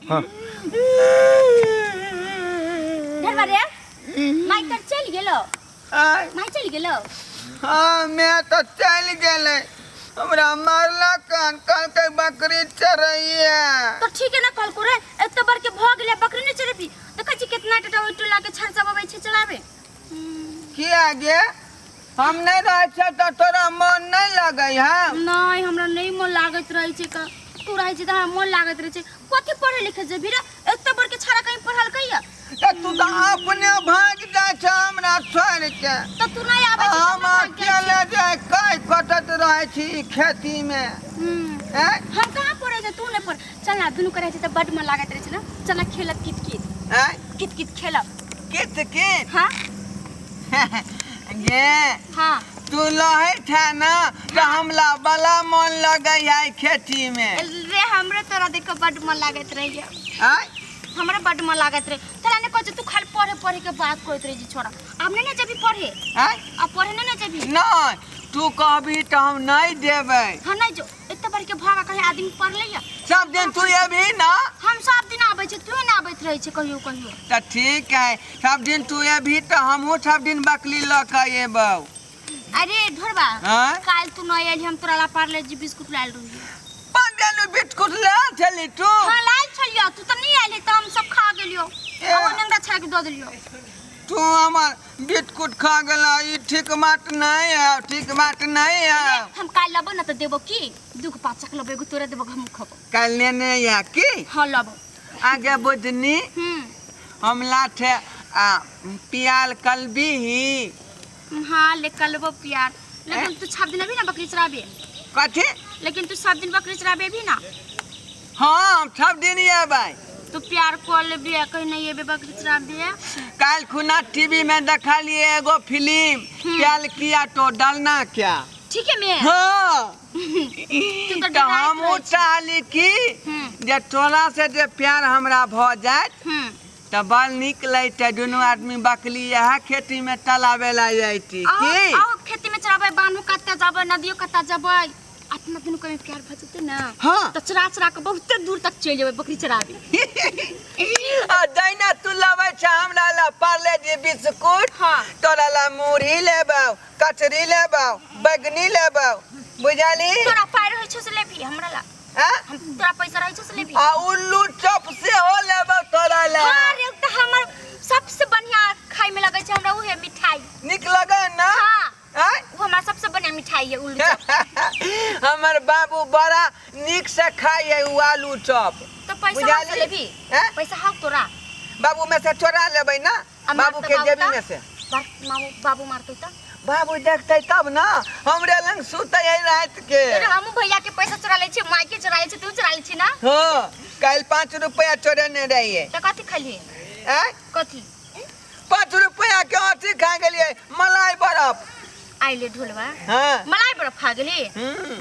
हाँ। ढेरवा रे, माई तर चलि गेलो। आय। माई चलि गेलो। हाँ, मैं तो चलि गेलै, हमरा मारलक कान, कहलकै बकरी चरैया। तो ठीक है ना कहलको रे, एते बड़ के भ गेलै, बकरी नहीं चरेबी? देखै छी कितना टटा ओइ टोला के छड़ सब अबै छै चलाबे। किया गे, हम नहीं रहै छियै तऽ तोरा मन नहीं लगै है? नहीं, हमरा नहीं मन लागैत रहै छै। का तू रहै छै तऽ हमरा मन लागैत रहै छै। कथी पढ़े लिखे जेबही रे? एते बड़ के छाड़ा कहीं पढ़लकै या? तऽ तू तऽ अपने भागि जाइ छ हमरा छोड़ि के। तऽ तू नहीं आबै छै। हम अकेले जे कै कटैत रहै छी खेती मे। आँय? हम कहाँ पढ़े छै? तू नहीं पढ़। चल ना, दुनू करै छै तऽ बड मन लागैत रहै छै ना। चल ना, खेलब कित कित। आँय? कित कित खेलब। कित कित? हाँ। गे। हाँ। तू लहै छे ना तऽ हमरा बला मन लगै है खेती मे। रे, हमरो तोरा देख के बड मन लागैत रहैया। आँय? हमरा बड मन लागैत रहे। तोरा ने कहै छै, तू खाली पढ़े पढ़े के बात कहैत रहे छी। छोड़ा, आब नहीं ना जेबही पढ़े? आँय? आब पढ़े नहीं ना जेबही? नहीं, तू कहबी तऽ हम नहीं जेबै। हाँ, नहीं जो। एते बड़ के भागा कहीं आदमी पढ़ लैया? सब दिन तू एबही ना? हम सब दिन आबै छी, तू ना आबैत रहै छै कहियो कहियो। तऽ ठीक है, सब दिन तू एबही तऽ हमहूँ सब दिन बकली लऽ कऽ एबौ। अरे ढोरबा। आँय? काल्हि तू नहीं एलही, हम तोरा ला पार्ले जी बिस्कुट लायल रहियो। 5 बिस्कुट ले छली तू? हाँ, लायल छलियो। तू तऽ नहीं एलही तऽ हम सब खा गेलियो। ए। आ नंगा छाड़ के दऽ देलियो। तू हमर बिस्कुट खा गेला, ई ठीक बात नहीं है, ठीक बात नहीं है। हम काल्हि लेबो ना तऽ देबो की, 2 गो 5 लेबो, एगो तोरा देबो, हम खबो। काल्हि लेने या की? हाँ, लेबो। आगे बुझनी। हम लाठे आ पियाल कलबी ही। हाँ, ले कलबो प्यार, लेकिन तू सब दिन अभी ना बकरी चराबे। कथी? लेकिन तू सब दिन बकरी चराबे भी ना? हाँ, हम सब दिन अबै। तू प्यार कर लेबी, कहीं नहीं एबे बकरी चराबे। काल्हि खुना टीवी में देखलिए एगो फिल्म, प्याल किया तो डलना क्या। ठीक है मैं। हाँ। तू तो तऽ डराइत हमहूँ रहै छी। चाहली कि जे तोरा से जे प्यार हमरा भऽ जायत तऽ बड़ नीक लगतै, दुनू आदमी बकली इएह खेती में चलाबे ला जैती की। आओ, खेती में चराबै, बान्हू कत्ता जाबै, नदियो कत्ता जाबै, अपना दुनू कहीं प्यार भऽ जेतै ना। हाँ। तऽ चरा चरा के बहुते दूर तक चलि जेबै बकरी चराबे। आ जहिना तू लबै छ हमरा ला पार्ले जी बिस्कुट, हाँ। तोरा ला मुरही लेबौ, कचरी लेबौ, बैगनी लेबौ, बुझली? तोरा पाइ रहै छौ से लेबही हमरा ला? हाँ? हम तोरा पैसा रहै छौ से लेबही। आ उल्लू चप सेहो लेबौ तोरा ला। हाँ रे, तऽ हमर सबसे बढ़िया खाइ में लगै छै हमरा उहे मिठाई। नीक लगै ना? हाँ। आँय? ओ हमरा सबसे बढ़िया मिठाई है उल्लू चप। हमर बाबू बड़ा नीक से खाइ है उ आलू चप। तो पैसा बुझाली? हाउ से लेबही? हैं? पैसा हाउ तोरा? बाबू में से चोरा लेबै ना। आ बाबू मारतै के बाबू जेबी तऽ? में से। बाबू मारतै तऽ? बाबू देखतै तब ना, हमरे लंग सुतै है रात के। अरे हमहूँ भैया के पैसा चोरा लै छियै, माय के चोरा लै छियै, तू चोरा लै छी ना? हाँ, काल्हि 5 रुपया चोरेने रहियै। तऽ कथी खलियै? आँय? कथी? 5 रुपया के अथी खा गेलियै, मलाई बरफ। आइले ढोलवा। हाँ। मलाई बरफ खा गेली? हम्म।